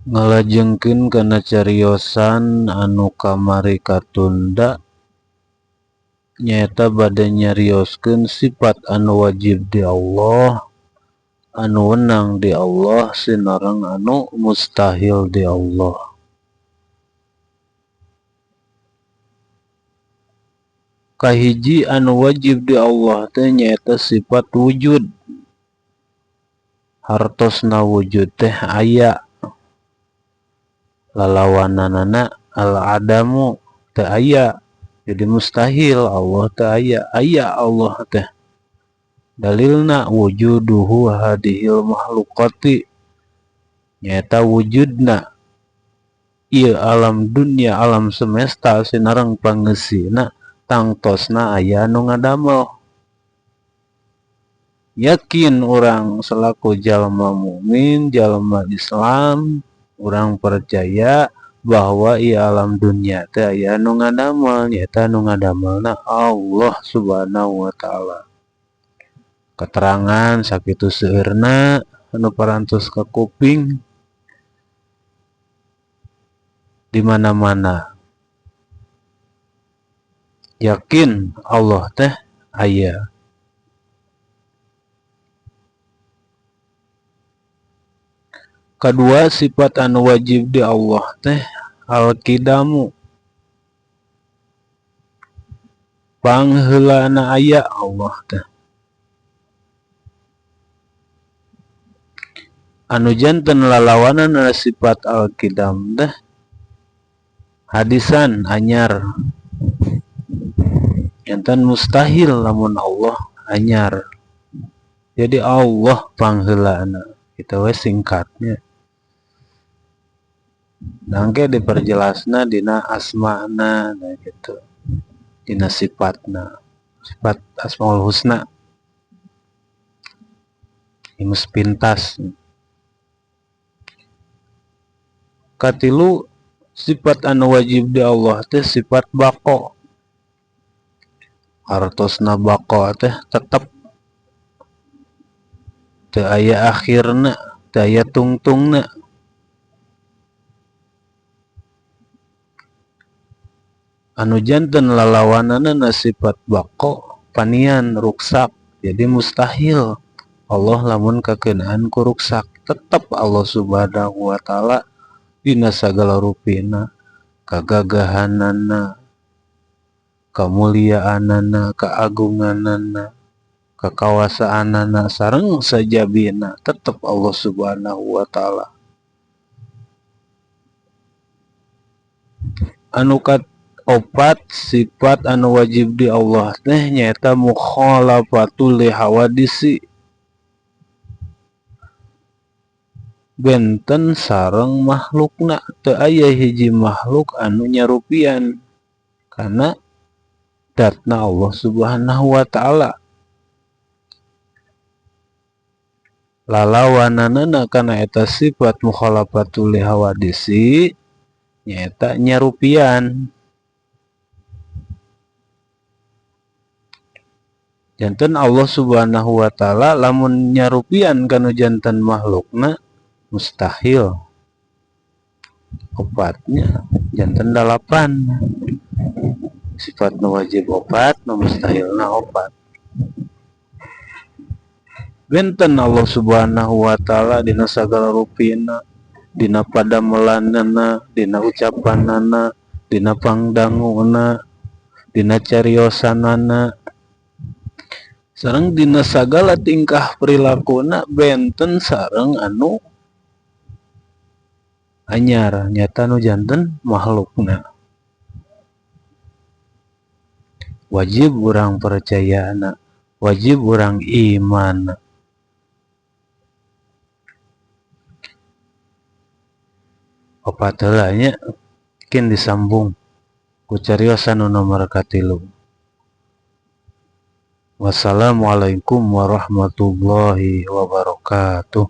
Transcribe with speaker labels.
Speaker 1: Ngalajengkeun kana cariosan anu kamari katunda nyaeta bade nyarioskeun sifat anu wajib di Allah, anu wenang di Allah, sinareng anu mustahil di Allah. Kahiji anu wajib di Allah teh nyaeta sifat wujud. Hartosna wujud teh aya, lalawananana al-adamu teu aya, jadi mustahil Allah teu aya, aya Allah teh. Dalilna wujuduhu hadihil makhluqati, nyaeta wujudna ieu alam dunia, alam semesta sinareng pangeusina tangtosna aya anu ngadamel. Yakin urang selaku jalma mukmin, jalma Islam, urang percaya bahwa ieu alam dunia teh aya anu ngadamel, nyaeta anu ngadamelna Allah Subhanahu wa taala. Keterangan sakitu seueurna anu parantos ka kuping di mana-mana. Yakin Allah teh aya. Kadua sifat anu wajib di Allah teh al-qidamu, pangheulana aya Allah teh. Anu janten lalawanana sifat al-qidam teh hadisan anyar, janten mustahil lamun Allah anyar. Jadi Allah pangheulana, kitu we singkatnya. Nangke diperjelasna dina asmana, nah gitu, dina sifatna, sifat asmaul husna. Imus pintas. Katilu sifat anu wajib di Allah teh sifat baqo. Hartosna baqo teh tetep teu aya akhirna, teu aya tungtungna. Anu janten lalawanana sifat baqo panian ruksak, jadi mustahil Allah lamun kakeunaan ku ruksak. Tetep Allah Subhanahu wa taala dina sagala rupina, kagagahanana, kamuliaanana, keagunganana, kekawasaanana, sareng sajabina tetep Allah Subhanahu wa taala. Anu kaopat sifat anu wajib di Allah teh nyaeta mukhalafatul li hawadisi, benten sareng makhlukna. Teu aya hiji makhluk anu nyarupian kana datna Allah Subhanahu wa taala. Lalawananana kana eta sifat mukhalafatul li hawadisi nyaeta nyarupian. Janten Allah Subhanahu wa taala lamun nyarupian kanu janten makhlukna mustahil. Opatnya janten 8. Sifat nu wajib opat, nu mustahilna opat. Benten Allah Subhanahu wa taala dina sagala rupina, dina padamelanana, dina ucapanana, dina pangdanguna, dina cariosanana, sareng dina sagala tingkah perilakuna benten sareng anu anyar, nyata nu janten makhlukna. Wajib urang percayana, wajib urang iman. Opat heula nya, kin disambung ku cariosan nu nomor 3. Wassalamualaikum warahmatullahi wabarakatuh.